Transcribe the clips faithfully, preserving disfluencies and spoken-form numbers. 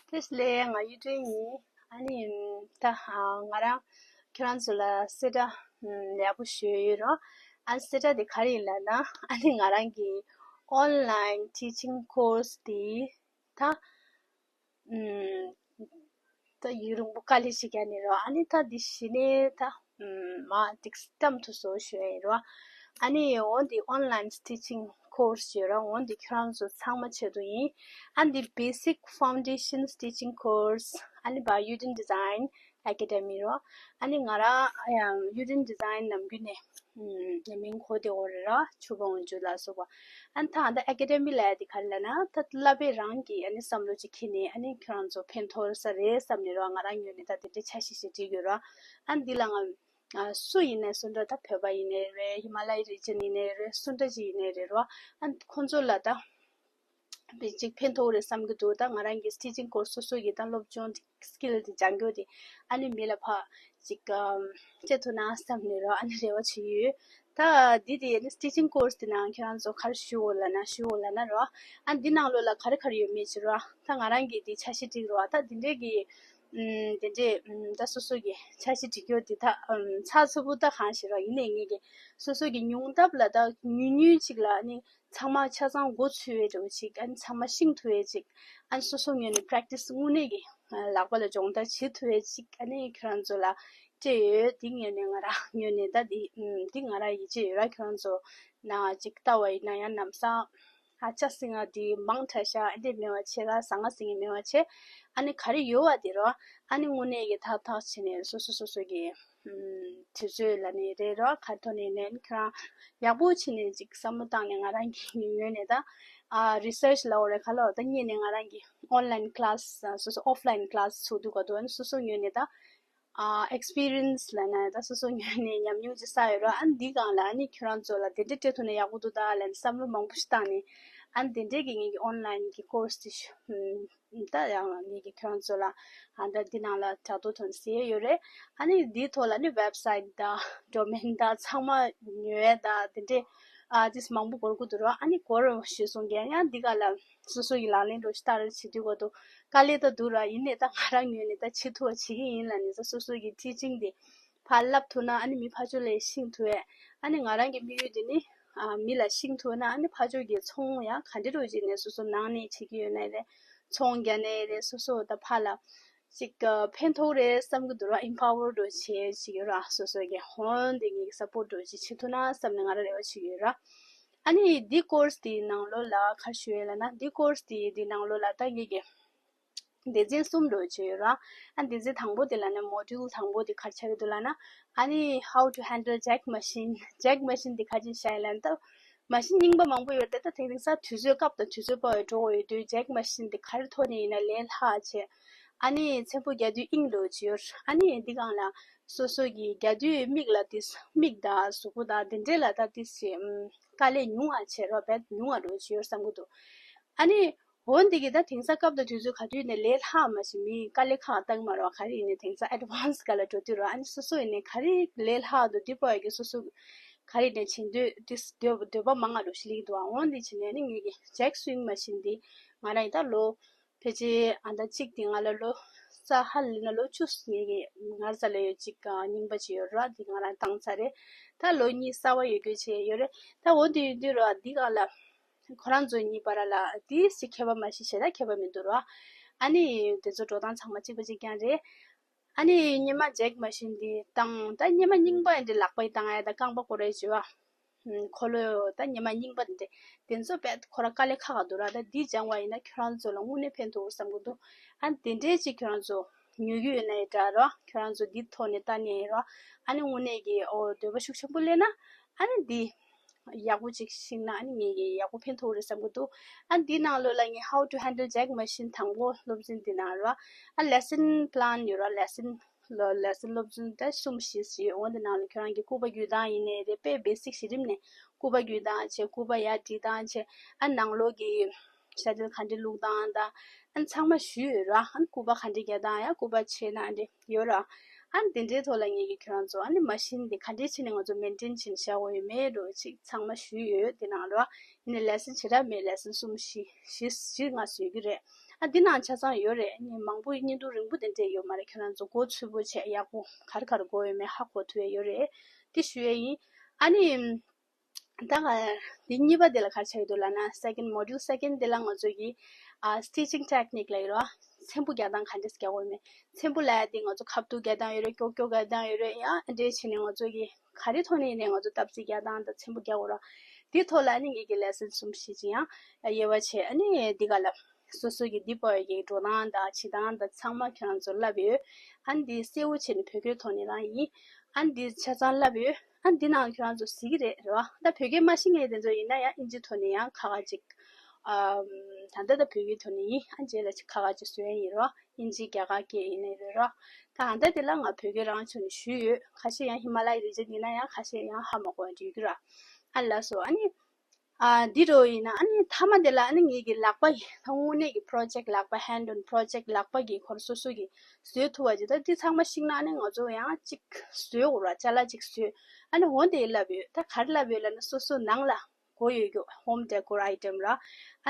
བཀྲ་ཤིས་བདེ་ལེགས། ང་གཡུ་སྒྲོན་ཡིན། ཨ་ནི་ད་ང་རང་ཁྱེད་རང་ཚོ་ལ་གསལ་བསྒྲགས་ཡག་པོ་ཞུ་ཡོད་རོགས། ཨ་གསལ་བསྒྲགས་དེ་ག་རེ་ཡིན་ལབ་ན། ཨ་ནི་ང་རང་གི་online teaching course དེ་ད་ད་ཡུན་རིང་པོ་དཀའ་ལས་ཞིག་བརྒྱབ་ནས་རོགས། ཨ་ནི་ད་འདི་གཞི་ནས་ད་མ་ཏིག་སྟམ་དུ་བཟོ་ཞུ་ཡ་ཡིན་རོགས། ཨ་ནི་འོ་འདི་online teaching course ཞུ་རོགས། འོ་འདི་ཁྱོད་རང་ཚོ་ཚང་མ་ཆེད་དུ་ཡིན། ཨ་འདི་basic foundations teaching course ཨ་ནི་by Yudin Design Academy རོགས། ཨ་ནི་ང་རང་ཡང་Yudin Design ནམ་རྒྱུན་ནས་ཨམ་ངའི་མིང་གོ་བདེ་བོ་རེད་ར། ཕྱུག་པོ་འོན་ཇུ་ལ་སོགས་པ། ཨ་ནི་ད་ཨ་ད་ཨེ་ཀེ་ཌེ་མི་ལབ་ཡ་དེ་ག་རེ་ལབ་ན། ད་བསླབ་པའི་རང་གི་ཨ་ནི་བསམ་བློ་ཅིག་འཁྱེར་ནས། ཨ་ནི་ཁྱོད་རང་ཚོ་ཕན་ཐོགས་ས་རེད་བསམ་ནས་རོགས། ང་རང་ངོས་ནས་ད་དེ་འདྲའི་འཆར་གཞི་ཞིག་བསྒྲིགས་ཡོད་རོགས། ཨ་ནི་འདི་ལ་ང་ཨ་སུ་ཡིན་ནའི་སུ་འདྲ། ད་བོད་པ་ཡིན་ནའི་རེད། ཧི་མ་ལ་ཡའི་རི་ཇན་ཡིན་ནའི་རེད། སུ་འདྲ་ཅིག་ཡིན་ནའི་རེད་རོགས། ཨ་ནི་ཁོང་ཚོ་ལ་ད་དཔེ་ཅིག་ཕན་ཐོགས་རེད་བསམ་གྱི་འདུག་ད་ང་རང་གི་teaching course སོ་སོ་གི་ད་སློབ་སྦྱོང་དེ་skill དེ་སྦྱང་རྒྱུ་དེ་ཨ་ནི་མི་ལ་ཕར་ཅིག་ཨམ་སྤྲད་ཐུབ་ན་བསམ་ནས་རོགས། ཨ་ནི་རེ་བ་བྱེད་ཀྱི་ཡོད། ད་འདི་དེ་ཨ་ནི་teaching course དེ་ནང་ཁྱེད་རང་ཚོ་ག་རེ་ཞུ་དགོས་ལབ་ན། ཞུ་དགོས་ལབ་ན་རོགས། ཨ་ནི་འདི་ནང་ལོགས་ལ་ག་རེ་ག་རེ་ཡོད་མེད་ཅིག་རོགས། ད་ང་རང་གི་འདི་འཆར་གཞི་བསྒྲིགས་རོགས། ད་འདི་འདྲས་ཀྱི་ཨམ་དེ་འདྲས་ཨམ་ད་སོ་སོ་གི་འཆར་གཞི་སྒྲིག་རྒྱུ་དེ་ད་ཨམ་ཚགས་ཚུད་པོ་ད་གང་ཞིག་རོགས། ཡིན་ནའི་ངེད་ཀྱི་སོ་སོ་གི་ཉུང་མཐའ་ལ་ད་ཉུང་ཉུང་ཅིག་ལ་ཨ་ནི་ཚང་མ་ཆ་ཚང་མགོ་ཚོས་པའི་འདྲ་བོ་ཅིག་ཨ་ནི་ཚང་མ་ཤེས་ཐུབ་པའི་ཅིག་ཨ་ནི་སོ་སོ་ངོས་ནས་practice དངོས་གནས་ཀྱི་ལག་པ་ལ་སྦྱོང་བརྡར་བྱེད་ཐུབ་པའི་ཅིག་ཨ་ནི་ཁྱོད་རང་ཚོ་ལ་སྤྲད་ཡོད། འདི་ངོས་ནས་ང་རང་ངོས་ནས་ད་འདི་འདི་ང་རང་ཡིད་ཆེས་ཡོད་ར། ཁྱོད་རང་ཚོ་ནང་ཅིག་ལྟ་བ་ཡིན་ན་ཡང་ལམ་སང་ཨ་ཅག་སེང་ང་འདི་མང་དྲགས་ཤག་ཨ་འདི་མེད་པ་བྱེད་ད་ཟང་ངེ་ཟིང་ངེ་མེད་པ་བྱེད། ཨ་ནི་ག་རེ་ཡོད་པ་དེ་རོ། ཨ་ནི་དངོས་གནས་ཀྱི་ཐག་ཐག་བྱས་ནས་སོ་སོ་སོ་སོ་གི་ཨམ་དུས་ཚོད་ལ་ནི་རེད་རོ། ག་ཐོག་ནས་ནས་ཁྱེད་རང་ཡག་པོ་བྱས་ནས་ཅིག་བསམ་བློ་བཏང་ནས། ང་རང་གི་ངོས་ནས་ད་ཨ་research ལབ་དགོས་རེད་ག་ལབ། ད་གཉིས་ནས་ང་རང་གི་online class སོ་སོ་offline class ཚུགས་དུས་ག་དུས་ཨ་ནི་སོ་སོ་ངོས་ནས་ད་ཨ་experience ལབ་ན་ད་སོ་སོ་ངོས་ནས་ཉམས་མྱོང་ཅིག་བསགས་ཡོད་རོ། ཨ་ནི་འདི་སྒང་ལ་ཨ་ནི་ཁྱེད་རང་ཚོ་ལ་དེ་འདྲ་སྤྲད་ཐུབ་ན་ཡག་པོ་འདུག་ད་ལབ་ནས་བསམ་བློ་མང་པོ་ཞིག་བཏང་ནས། ཨ་ནི་དེ་འདྲས་ཀྱི་ངེད་ཀྱི་online གི་course དེ་ཞུ་ད་ཡང་ངེད་ཀྱི་ཁྱེད་རང་ཚོ་ལ་ཨ་ད་འདི་ནང་ལ་དྲ་ཐོག་ཐོན་ཟེར་ཡོད་རེད། ཨ་ནི་འདིའི་ཐོག་ལ་ནི་website དང་domain དང་ཚང་མ་ཉོ་ཡ་དང་དེ་འདྲས་ཨ་ཏིས་མང་པོ་འགོར་གི་འདུག་རོ། ཨ་ནི་འགོར་ཞུས་སོང་གི་ཡང་འདི་ག་ལ་སོ་སོ་ཡི་ལག་ལེན་འགྲོ་ཞིག་ལྟར་བྱེད་དུས་གོ་དུ་དཀའ་ལས་ད་འདུག་ར། ཡིན་ནའི་ད་ང་རང་ངོས་ནས་ད་བྱེད་ཐུབ་པ་བྱེད་ཀྱི་ཡིན་ལབ་ནས་ད་སོ་སོ་གི་teaching དེ་ཕར་བསླབ་ཐུབ་ན་ཨ་ནི་མི་ཕར་ཕྱོགས་ལ་ཤེས་ཐུབ་ཡས། ཨ་ནི་ང་རང་གི་དམིགས་ཡུལ་དེ་ནི་ཨ་མི་ལ་ཤེས་ཐུབ་ན་ཨ་ནི་ཕར་ཕྱོགས་ཀྱི་ཚོང་ཡང་ག་འདྲ་རུ་བྱས་ནས་སོ་སོ་ནང་ནས་བྱེད་ཀྱི་ཡོད་ན་རེད། ཚོང་རྒྱག་ནའི་རེད། སོ་སོ་ད་ཕར་ལ་ཅིག་ཕན་ཐོགས་རེད་བསམ་གྱི་འདུག་ར། empower འགྲོ་བྱེད་ཅིག་ཡོད་ར། སོ་སོ་གི་ཧོན་དེ་ངེད་ཀྱི་support འགྲོ་བྱེད་བྱེད་ཐུབ་ན་བསམ་ནས་ང་རང་རེ་བ་བྱེད་ཀྱི་ཡོད་ར། ཨ་ནི་འདི་course དེའི་ནང་ལོགས་ལ་ག་རེ་ཞུ་ཡས་ལབ་ན། འདི་course དེའི་འདི་ནང་ལོགས་ལ་ད་ངེད་ཀྱི་སྡེ་ཚན་གསུམ་འགྲོ་བྱེད་ཡོད་ར། ཨ་སྡེ་ཚན་དང་པོ་དེ་ལབ་ན་module དང་པོ་དེ་ག་རེ་ཆགས་ཀྱི་འདུག་ལབ་ན། ཨ་ནི་how to handle jack machine jack machine དེ་ག་ཅིག་བཤད་ཡས་ལབ་ན། ད་machine རྙིང་པ་མང་པོ་ཡོད་རེད། ད་དེང་སང་དུས་ཚོད་སྐབས་དང་དུས་ཚོད་དཔག་པའི་འགྲོ་དགོས་ཡོད་དུས་jack machine དེ་ག་རེ་ཐོག་ནས་ཡིན་ན་ལས་སླ་བྱས། ཨ་ནི་ཚེམ་བུ་རྒྱག་དུས་དབྱིངས་འགྲོ་བྱེད་ཡོད་ར། ཨ་ནི་འདི་སྒང་ལ་སོ་སོ་གི་རྒྱག་དུས་མིག་ལ་དེ་མིག་དང་གཟུགས་པོ་དང་དེ་འདྲས་ལ་ད་དེ་དཀའ་ལས་ཉུང་བ་བྱེད་རོགས། བེད་ཉུང་བ་འགྲོ་བྱེད་ཡོད་བསམ་གྱི་འདུག་ཨ་ནི་འོ་འདི་གི་ད་དེང་སང་སྐབས་དང་དུས་ཚོད་ག་དུས་ནས་ལས་སླ་མ་ཞིག་མི་དཀའ་ལས་ཁག་བཏང་མ་རོགས། ག་རེ་ཡིན་ནའི་དེང་སང་advance ག་ལ་འགྲོ་དུས་རོགས། ཨ་ནི་སོ་སོ་ཡིན་ནའི་ག་རེ་ལས་སླ་འདུག་འདི་པོ་ཡ་གི་སོ་སོ་ག་རེ་ནས་བྱེད་འདོད་དེ་འདོད་འདོད་པ་མང་ང་རུ་ཞིག་ལིག་འདུག་ཨ་འོ་འདི་བྱེད་ནས་ནི་ངེད་ཀྱི་jack sewing machine འདི་ང་རང་ཡི་ད་ལོ་ཕལ་ཆེར་ཨ་ད་གཅིག་དེ་ང་ལ་ལོ་ས་ཧ་ལས་ན་ལོ་བཅུ་ངེད་ཀྱི་ང་རྩ་ལ་ཡོད་ཅིག་རྙིང་པ་ཅིག་ཡོད་ར། འདི་ང་རང་བཏང་ཚར་རེད། ད་ལོ་གཉིས་གསར་བ་ཡོད་རྒྱུ་བྱས་ཡོད་རེད། ད་འོ་འདི་ཡོད་དུས་ར་འདི་ག་ལ། ཁོ་རང་ཚོ་གཉིས་བར་ལ་དེ་སྲིད་ཁྱད་པར་མ་ཤེས་ཞེ་དྲག་ཁྱད་པར་མི་འདུག་ར། ཨ་ནི་དེ་ཚོ་འགྲོ་སྟངས་ཚང་མ་གཅིག་པ་གཅིག་རྐྱང་རེད། ཨ་ནི་སྔོན་མ་jack machine འདི་བཏང་། ད་སྔོན་མ་རྙིང་པ་འདི་ལག་པས་བཏང་ཡ། ད་རྐང་པ་སྐོར་རེ་བྱེད་པ། ཁོ་ལོ་ད་སྔོན་མ་རྙིང་པ་འདི་དེ་ཚོ་བས་ཁོ་རང་དཀའ་ལས་ཁག་ག་འདུག་ར། ད་འདི་སྦྱངས་པ་ཡིན་ན་ཁྱོད་རང་ཚོ་ལ་དངོས་གནས་ཕན་ཐོགས་བསམ་གི་འདུག་ཨ་ནི་དེ་འདྲའི་ཅིག་ཁྱོད་རང་ཚོ་ཉོ་རྒྱུ་ཡོད་ན་ཡི་འདྲ་ར། ཁྱོད་རང་ཚོ་འདི་ཐོག་ནས་ལྟ་ནས་ཡིན་ར། ཨ་ནི་དངོས་གནས་ཀྱི་ཨོ་འདོད་པ་ཤུགས་ཆེན་པོ་སླེབས་ན་ཨ་ནི་འདི། ཡག་པོ་ཅིག་ཤེས་ན་ཨ་ནི་ངེད་ཀྱི་ཡག་པོ་ཕན་ཐོགས་རེད་བསམ་གྱི་འདུག་ཨ་འདི་ནང་ལོགས་ལ་ངས་how to handle jack machine དང་པོ་སློབ་ཚན་འདི་ནང་ར། ཨ་lesson plan ཡོད་ར། lesson ལོ་lesson སློབ་ཚན་ད་གསུམ་བཞི་ཞིག་འོ་འདི་ནང་ལ་ཁྱོད་རང་གི་སྐུད་པ་བརྒྱུད་སྟངས་ཡིན་ནའི་རེད། དཔེ་basic གཞི་རིམ་ནས་སྐུད་པ་བརྒྱུད་སྟངས་བྱས། སྐུད་པ་ཡར་སྒྲིལ་སྟངས་བྱས། ཨ་ནང་ལོགས་ཀྱི་ཤ་དལ་ག་འདྲས་བླུགས་སྟངས་དང་ཨ་ཚང་མ་ཞུས་ཡོད་ར། ཨ་སྐུད་པ་ག་འདྲས་རྒྱག་སྟངས་ཡ་སྐུད་པ་ཕྱེ་ན་ཨ་འདྲས་ཡོད་ར། ཨ་ནི་དེ་འདྲའི་ཐོག་ལ་ངེད་ཀྱིས་ཁྱོད་རང་ཚོ་ཨ་ནི་machine འདི་ག་འདྲའི་ཕྱིན་ནས་ང་ཚོ་maintain བྱེད་བྱ་དགོས་ཡོད་མེད་འགྲོ་ཅིག་ཚང་མ་ཞུས་ཡོད། དེ་ནང་ལ་ཡིན་ནའི་lesson བྱེ་བྲག་མེད། lesson གསུམ་བཞི་བཞི་བཞི་ལྔ་བཟོས་ཀྱི་རེད། ཨ་འདི་ནང་ཆ་ཚང་ཡོད་རེད། ཨ་ནི་མང་པོ་བརྙན་ཐུང་རིང་པོ་དེ་འདྲས་ཡོད་མ་རེད། ཁྱོད་རང་ཚོ་མགོ་ཚོས་པོ་བྱས་ཡག་པོ་ག་རེ་ག་རེ་དགོས་ཡོད་མེད་ཧ་གོ་ཐུབ་ཡ་ཡོད་རེད། དེ་ཞུ་ཡ་ཡིན། ཨ་ནི། ད་ང་འདི་གཉིས་པ་དེ་ལ་ག་རེ་ཆགས་ཀྱི་འདུག་ལབ་ན། second module second དེ་ལ་ང་ཚོ་གི་ཨ་stitching technique ལབ་ཡོད་རེད་བ། ཚེམ་བུ་རྒྱག་སྟངས་ག་འདྲས་རྒྱག་དགོས་མེད། ཚེམ་བུ་ལབ་ཡ་དེ་ང་ཚོ་ཁ་བཏུག་རྒྱག་སྟངས་ཡོད་རེད། ཀྱོག་ཀྱོག་རྒྱག་སྟངས་ཡོད་རེད། ཡང་འདྲས་བྱས་ནས་ང་ཚོ་གི་ག་རེ་ཐོག་ནས་ཡིན་ནའི་ང་ཚོ་བཏབ་རྩིས་རྒྱག་སྟངས་དང་ཚེམ་བུ་རྒྱག་དགོས་རེད། དེའི་ཐོག་ལ་ཨ་ནི་ངེད་ཀྱི་lesson གསུམ་བཞི་ཅིག་ཡང་དབྱེ་བ་ཕྱེ། ཨ་ནི་འདི་ག་ལ་སོ་སོ་གི་འདི་པོ་ཡི་འགྲོ་སྟངས་དང་བྱེད་སྟངས་དང་ཚང་མ་ཁྱོད་རང་ཚོ་བསླབ་ཡོད། ཨ་ནི་འདི་གསལ་བོ་བྱས་ནས་བོད་སྐད་ཐོག་ནས་རང་ཡིན། ཨ་ནི་འདི་ཆ་ཚང་བསླབ་ཡོད། ཨ་འདི་ནང་ཁྱོད་རང་ཚོ་གཟིགས་ཀྱི་རེད། རེད་བ། ད་བོད་སྐད་མ་ཤེས་མཁན་དེ་ཚོ་ཡིན་ན་ཡང་ཨིན་ཇི་ཐོག་ནས་ཡང་ཁ་ཁ་ཅིག་ཨམ། ད་ལྟ་ད་བོད་སྐད་ཐོག་ནས་ཡིན། ཨ་རྗེས་ལ་ཅིག་ཁ་ཁ་ཅིག་བཟོ་ཡ་ཡིན། རེད་བ། ཨིན་ཇི་རྒྱ་གར་སྐད་ཡིན་ནའི་རེད། རེད་བ། ད་ད་ལྟ་དེ་ལ་ང་བོད་སྐད་རང་ཆོས་ནས་ཞུས་ཡོད། ཁ་ཤས་ཡང་ཧི་མ་ལ་ཡའི་རི་ཇན་ཡིན་ན་ཡང་ཁ་ཤས་ཡང་ཧ་མ་གོ་བ་འདྲ་གི་ར། ཨ་ལགས་སོ། ཨ་ནི། ཨ་འདི་རུ་ཡིན་ན་ཨ་ནི་མཐའ་མ་དེ་ལ་ཨ་ནི་ངེད་ཀྱི་ལག་པ་ཡི་ད་དངོས་གནས་ཀྱི་project ལག་པ། hand on project ལག་པ་གི་ཁོར་སོ་སོ་གི་བཟོས་ཐུབ་པ་ཅིག་ད་འདི་ཚང་མ་ཤེས་ན་ཨ་ནི་ང་ཚོ་ཡང་ཅིག་བཟོས་འོ་ར། ཅ་ལག་ཅིག་བཟོས། ཨ་ནི་འོ་དེ་ལབ་ཡོད། ད་ག་རེ་ལབ་ཡོད་ལབ་ན་སོ་སོ་ནང་ལ་དགོས་ཡོད་རྒྱུ་home decor item ར། ཨ་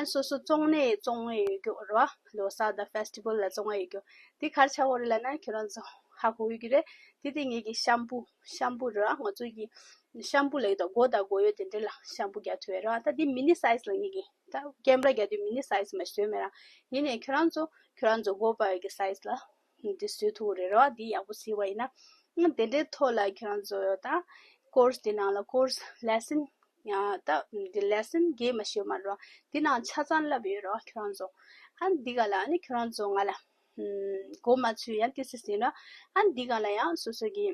ནི་སོ་སོ་བཙོང་ནས་བཙོང་ཡས་ཡོད་རྒྱུ་ར། ལོ་གསར་དང་festival ལ་བཙོང་ཡས་ཡོད་རྒྱུ་དེ་ག་རེ་ཆགས་འོ་རེད་ལབ་ན་ཁྱོད་རང་ཚོ་ཧ་གོ་ཡོད་ཀྱི་རེད། དེ་དེ་ངེད་ཀྱི་ཤམ་པུ། ཤམ་པུ་ར། ང་ཚོ་གི་ཤམ་པུ་ལབ་ཡོད་ད། མགོ་དང་མགོ་ཡོ་དེ་འདྲ་ལ་ཤམ་པུ་རྒྱག་ཐུབ་ཡོད་ར། ད་འདི་mini size ལ་ངེད་ཀྱི་ད་ཀེམ་ར་རྒྱག་དུས་mini size མ་བཟོས་མེད་ར། ཡིན་ནའི་ཁྱོད་རང་ཚོ་ཁྱོད་རང་ཚོ་དགོས་པ་ཡོད་ཀྱི་size ལ་འདི་བཟོས་ཐུབ་རེད་ར། འདི་ཡག་པོ་གཟིགས་པ་ཡིན་ན། ཨ་དེ་འདྲའི་ཐོག་ལ་ཁྱོད་རང་ཚོ་ད་course དེ་ནང་ལ་course lesson ཡང་ད་འདི་lesson བརྒྱད་མ་ཤེས་མ་རོ། འདི་ནང་ཆ་ཚང་བསླབ་ཡོད་རོ་ཁྱོད་རང་ཚོ། ཨ་འདི་ག་ལ་ཨ་ནི་ཁྱོད་རང་ཚོ་ང་ལ་ཨམ་མགོ་མ་ཚོས་ཡང་ཏི་སི་ཟིན་རོ། ཨ་འདི་ག་ལ་ཡང་སོ་སོ་གི་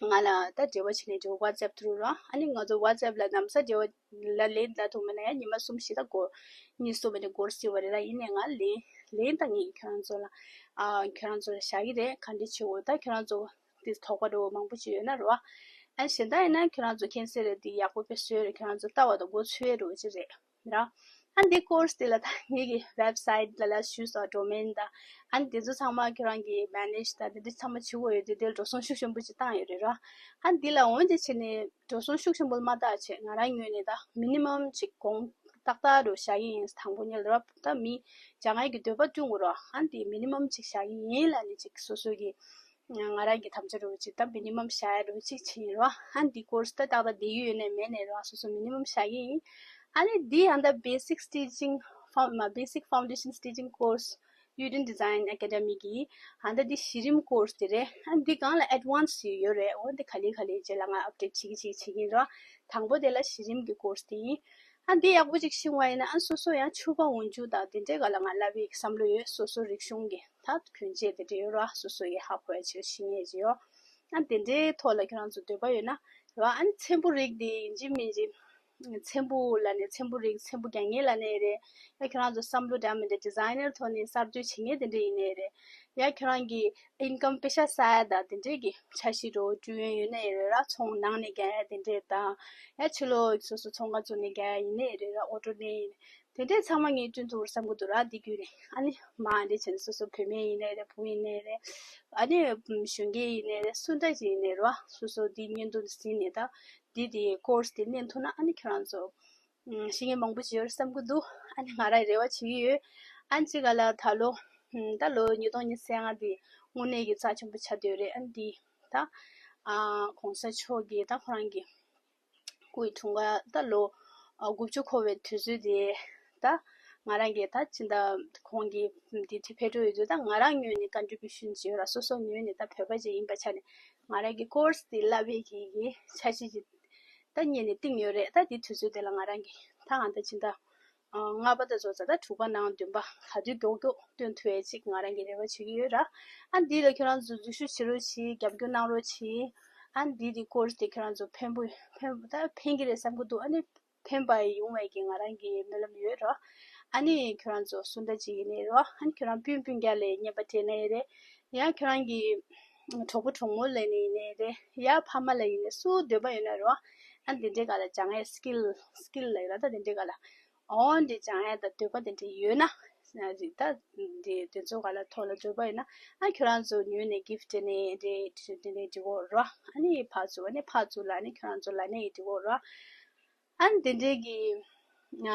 ང་ལ་ད་འབྲེལ་བ་བྱས་ནས་འབྲེལ་བ་WhatsApp through རོ། ཨ་ནི་ང་ཚོ་WhatsApp ལ་ནམ་ས་འབྲེལ་བ་ལ་ལན་ད་ཐུབ་མེད་ན་ཡང་ཉི་མ་གསུམ་བཞི་ད་འགོར་གཉིས་གསུམ་མ་ནས་འགོར་སྲིད་པ་རེད། ད་ཡིན་ནའི་ང་ལན་ལན་ད་ངས་ཁྱོད་རང་ཚོ་ལ་ཨ་ཁྱོད་རང་ཚོ་ལ་བཞག་གི་རེད། ག་འདྲ་བྱེད་འོ་ད་ཁྱོད་རང་ཚོ། དེ་དོགས་པ་འདྲ་བོ་མང་པོ་ཅིག་ཡོད་ན་རེད་བ། ཨ་གཞན་དག་ཡིན་ན་ཁྱོད་རང་ཚོ་མཁྱེན་གསལ་རེད། དེ་ཡག་པོ་དཔེ་བཟོས་རེད། ཁྱོད་རང་ཚོ་ལྟ་བ་དང་མགོ་ཚོས་འདྲ་བོ་ཅིག་རེད་ར། ཨ་འདི་course དེ་ལ་ད་ངེད་ཀྱི་website ལ་ལ་ཞུས་སོ་domain དང་། ཨ་འདི་ཚོ་ཚང་མ་ཁྱོད་རང་གིས་manage དང་དེ་འདྲ་ཚང་མ་བྱེད་དགོས་ཡོད་དེ། དེ་འགྲོ་སོང་ཤུགས་ཆེན་པོ་ཅིག་བཏང་ཡོད་རེད་ར། ཨ་འདི་ལ་འོན་ཏེ་བྱས་ནས་འགྲོ་སོང་ཤུགས་ཆེན་པོ་མ་བཏང་བྱས་ང་རང་ངོས་ནས་ད་minimum ཅིག་གོང་ཏག་ཏག་རུ་བཞག་གི་ཡིན། དང་པོ་ཉིད་ལ་ར་ད་མི་སྦྱང་ཡས་ཀྱི་འདོད་པ་བསྐྲུན་དགོས་ར། ཨ་འདི་minimum ཅིག་བཞག་གི་ཡིན་ལབ་ནས་ཅིག་སོ་སོ་གི་ང་རང་གི་དམ་བཅའ་རུ་ཅིག་ད་minimum བཞག་ཡ་རུ་ཅིག་བྱས་ཡིན་རོ། ཨ་འདི་course ད་ཏག་ཏག་བསྡད་ཡོད་ནས་མེད་ནས་རོ། སོ་སོ་minimum བཞག་གི་ཡིན། ཨ་ནི་འདི་ཡང་ད་basic stitching found མ་basic foundation stitching course Uden Design Academy གི་ཨ་ད་འདི་གཞི་རིམ་course དེ་རེད། ཨ་འདི་སྒང་ལ་advance ཡོད་རེད། འོ་འདི་ག་ལེ་ག་ལེ་རྗེས་ལ་ང་update བྱེད་ཀྱི་བྱེད་ཀྱི་བྱེད་ཀྱི་ཡིན་རོ། དང་པོ་དེ་ལ་གཞི་རིམ་གི་course དེ་ཡིན། ཨ་འདི་ཡག་པོ་ཅིག་ཤེས་པ་ཡིན་ན་ཨ་སོ་སོ་ཡང་ཕྱུ་པ་འོག་འཇུག་དང་དེ་འདྲའི་སྒང་ལ་ང་བསླབ་པའི་བསམ་བློ་ཡོད། སོ་སོ་རིག་གཞུང་གི་ད་གྱོན་ཆས་དེ་འདྲ་ཡོད་ར། སོ་སོ་ཡི་ཧ་གོ་ཡ་ཆེད་ཤེས་ངེས་ཅིག་ཡོད། ཨ་དེ་འདྲའི་ཐོག་ལ་ཁྱོད་རང་ཚོ་འདོད་པ་ཡོད་ན་ར། ཨ་ནི་ཚེམ་བུ་རིགས་དེ་ཡིན་གཅིག་མིན་གཅིག་ཚེམ་བུ་ལ་ནས་ཚེམ་བུ་རིགས་ཚེམ་བུ་རྒྱག་མཁན་ལ་ནས་རེད། ཡ་ཁྱོད་རང་ཚོ་བསམ་བློ་འདྲ་མི་འདྲ་designer ཐོག་ནས་གསར་གཏོད་བྱེད་མཁན་དེ་འདྲ་ཡིན་ནའི་རེད། ཡ་ཁྱོད་རང་གི་income པེ་ཤ་ཟ་ཡ་དང་དེ་འདྲས་ཀྱི་འཆར་གཞི་འདྲ་བོ་བསྐྲུན་ཡོད་ན་ཡང་རེད་ར། ཚོང་ནང་ནས་རྒྱག་ཡ་དེ་འདྲས་དང་། ཡ་ཕྱི་ལོགས་སོ་སོ་ཚོང་ཁང་བཙུགས་ནས་རྒྱག་ཡ་ཡིན་ནའི་རེད་ར། auto ནས་ཡིན་དེ་འདྲས་ཚང་མ་ངས་བསྐྲུན་ཐུབ་པར་བསམ་གྱི་འདུག་ར། འདི་བརྒྱུད་ནས་ཨ་ནི་མ་འདི་བྱས་ནས་སོ་སོ་བུད་མེད་ཡིན་ནའི་རེད། བུ་ཡིན་ནའི་རེད། ཨ་ནི་གཞོན་སྐྱེས་ཡིན་ནའི་རེད། སུ་འདྲ་ཅིག་ཡིན་ནའི་རེད་བ། སོ་སོ་འདི་བརྙན་ཐུང་འདི་གཟིགས་ནས་ད་འདི་དེ་course དེ་ལེན་ཐུབ་ན་ཨ་ནི་ཁྱོད་རང་ཚོ་ཤེས་མཁན་མང་པོ་ཅིག་ཡོད་རེད་བསམ་གྱི་འདུག་ཨ་ནི་ང་རང་རེ་བ་བྱེད་ཀྱི་ཡོད། ཨ་ནི་གཅིག་ག་ལ་ད་ལོ་ད་ལོ་ཉིས་སྟོང་ཉི་ཤུ་རྩ་ལྔ་འདི་དངོས་གནས་ཀྱི་རྩ་ཆེན་པོ་ཆགས་བསྡད་ཡོད་རེད། ཨ་ནི་འདི་ད་ཨ་གོང་ས་མཆོག་གིས་ད་ཁོ་རང་གི་སྐུའི་འཁྲུངས་སྐར་ད་ལོ་ཨ་དགུ་བཅུ་འཁོར་བའི་དུས་ཚོད་དེ་ད་ང་རང་གིས་ད་ཕྱི་ཟླ་ཁོང་གི་འདི་དེ་ཕེབས་འགྲོ་ཡོད་དུས་ད་ང་རང་ངོས་ནས་contribution ཅིག་ཡོད་ར། སོ་སོ་ངོས་ནས་ད་བོད་པ་ཅིག་ཡིན་པའི་ཆ་ནས་ང་རང་གི་course དེ་བསླབ་པའི་གི་གི་འཆར་གཞི་ཅིག་ད་སྔོན་ནས་བཏིང་ཡོད་རེད། ད་དེ་དུས་ཚོད་དེ་ལ་ང་རང་གིས་ད་ང་ད་ཕྱི་ཟླ་ཨ་ལྔ་པ་དང་བཟོ་ཚར་ད་དྲུག་པ་ནང་བདུན་པ་ག་དུས་མགྱོགས་མགྱོགས་སྟོན་ཐུབ་ཡས་ཅིག་ང་རང་གིས་རེ་བ་བྱེད་ཀྱི་ཡོད་ར། ཨ་འདི་ལ་ཁྱོད་རང་ཚོ་འཛུལ་ཞུགས་བྱེད་རོགས་གྱིས། རྒྱབ་སྐྱོར་གནང་རོགས་གྱིས། ཨ་འདི་དེ་course དེ་ཁྱོད་རང་ཚོ་ཕན་པོ་ཕན་ད་ཕན་གྱི་རེད་བསམ་གྱི་འདུག་ཨ་ནི་ཕན་པ་ཡོང་བའི་གི་ང་རང་གི་སྨོན་ལམ་ཡོད་ར། ཨ་ནི་ཁྱོད་རང་ཚོ་སུ་འདྲ་ཅིག་ཡིན་ནའི་ར། ཨ་ནི་ཁྱོད་རང་སྤུན་སྤུན་ཀྱག་ལ་རྔན་པ་སྤྲད་ན་ཡང་རེད། ཡང་ཁྱོད་རང་གི་གྲོགས་པོ་གྲོགས་མོ་ལ་ནི་ཡིན་ནའི་རེད། ཡང་ཕ་མ་ལ་ཡིན་ནའི་སུ་འདོད་པ་ཡོད་ན་ར། ཨ་འདི་འདྲའི་སྒང་ལ་སྦྱང་ཡས་skill skill ལ་ཡོད་ལ་ད་འདི་འདྲའི་སྒང་ལ་འོ་འདི་སྦྱང་ཡས་ད་འདོད་པ་དེ་འདྲ་ཡོད་ན་ད་འདི་འདི་ཚོ་སྒང་ལ་ཐོག་ལ་འདོད་པ་ཡོད་ན་ཨ་ཁྱོད་རང་ཚོ་ཉོས་ནས་gift སྤྲད་ནས་འདྲ་འདྲ་འདྲ་འགྲིག་གོ་ར། ཨ་ནི་ཕར་ཚུར་ཨ་ནི་ཕར་ཚུར་ལ་ཨ་ནི་ཁྱོད་རང་ཚོ་ལ་ནས་འགྲིག་གོ་ར། ཨ་ནི་འདི་འདྲའི་གི་ང་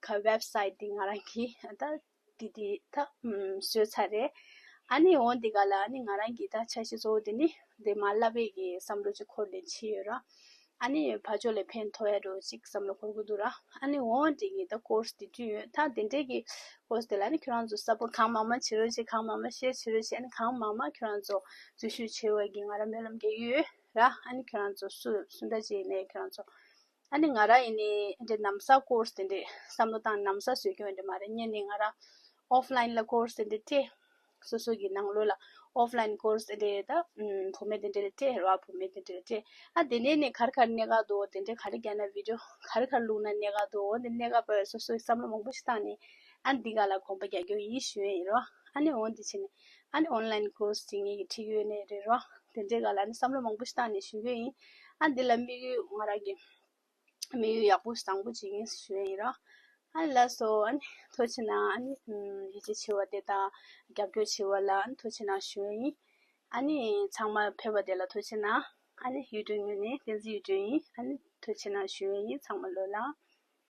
ག་website འདི་ང་རང་གི་ད་ དེ་དེ་ད་ཨམ་བཟོས་ཚར་རེད། ཨ་ནི་འོ་འདི་ག་ལ་ཨ་ནི་ང་རང་གི་ད་འཆར་གཞི་གཙོ་བོ་དེ་ནི་དེ་མ་བསླབ་པའི་གི་བསམ་བློ་ཅིག་འཁོར་ནས་ཕྱིན་ཡོད་ར། ཨ་ནི་ཕར་ཕྱོགས་ལ་ཕན་ཐོགས་ཡ་འགྲོ་ཅིག་བསམ་བློ་འཁོར་གི་འདུག་ར། ཨ་ནི་འོ་འདི་གི་ད་ཀོར་སི་དེ་བསྐྲུན་ཡོད། ད་དེ་འདྲའི་གི་ཀོར་སི་དེ་ལ་ཨ་ནི་ཁྱོད་རང་ཚོ་སབ་པོར་གང་མང་མང་བྱེད་རོགས་བྱེད། གང་མང་མང་ཤེར་བྱེད་རོགས་བྱེད། ཨ་ནི་གང་མང་མང་ཁྱོད་རང་ཚོ་འཛུལ་ཞུགས་བྱེད་པ་གི་ང་རང་སྨོན་ལམ་རྒྱག་གི་ཡོད་ར། ཨ་ནི་ཁྱོད་རང་ཚོ་སུ་སུ་འདྲ་ཅིག་ཡིན་ནའི་ཁྱོད་རང་ཚོ། ཨ་ནི་ང་རང་ཡིན་ནའི་འདི་ནམ་ས་ཀོར་སི་དེ་འདྲས་བསམ་བློ་བཏང་ནམ་ས་བཟོས་ཀྱི་ཡོད་འདྲ་མ་རེད། ངས་ནི་ང་རང་ཨོཕ་ལན་ལ་ཀོར་སི་དེ་འདྲས་སྤྲད། སོ་སོ་གི་ནང་ལོགས་ལ་ཨོཕ་ལན་ཀོར་སི་དེ་འདྲས་ད་ཨུམ་བུད་མེད་དེ་འདྲས་ལ་སྤྲད་ར། བུད་མེད་དེ་འདྲས་ལ་སྤྲད། ཨ་དེ་ནས་ནི་ག་རེ་ག་རེ་གནད་འགག་འདུག་དེ་འདྲས་ག་རེ་རྒྱག་ན་བི་ཌིའོ་ག་རེ་ག་རེ་བླུགས་ན་གནད་འགག་འདུག་འོ་དེ་གནད་འགག་པ་སོ་སོའི་བསམ་བློ་མང་པོ་ཞིག་བཏང་ནས་ཨ་འདི་ག་ལ་གོམ་པ་རྒྱག་རྒྱུ་ཡིན་ཞུ་ཡ་ཡིན་ར། ཨ་ནི་འོ་འདི་བྱས་ནས་ཨ་ནི་ཨོན་ལན་ཀོར་སི་ཅིག་ངེད་ཀྱིས་ཁྲིད་ཡོད་ནི་རེད་ར། དེ་འདྲའི་ག་ལ་ཨ་ནི་བསམ་བློ་མང་པོ་ཞིག་བཏང་ནས་ཞུ་གི་ཡིན། ཨ་འདི་ལ་དམིགས་ཡུལ་ང་རང་གི་དམིགས་ཡུལ་ཡག་པོ་བཟང་པོ་ཅིག་ཡིན་ཞུ་ཡ་ཡིན་ར། ཨ་ལགས་སོ། ཨ་ནི་ཐུགས་རྗེ་གནང་། ཨ་ནི་ཡིད་ཆེས་བྱེད་པ་དེ་དང་རྒྱབ་སྐྱོར་བྱེད་པ་ལ་ཨ་ནི་ཐུགས་རྗེ་གནང་ཞུ་ཡ་ཡིན། ཨ་ནི་ཚང་མ་ཕེབས་པ་དེ་ལ་ཐུགས་རྗེ་གནང་། ཨ་ནི་ཡུལ་གྲུ་ངོས་ནས་བསྟན་འཛིན་ཡུལ་གྲུ་ཡིན། ཨ་ནི་ཐུགས་རྗེ་གནང་ཞུ་ཡ་ཡིན་ཚང་མ་ལོ་ལ།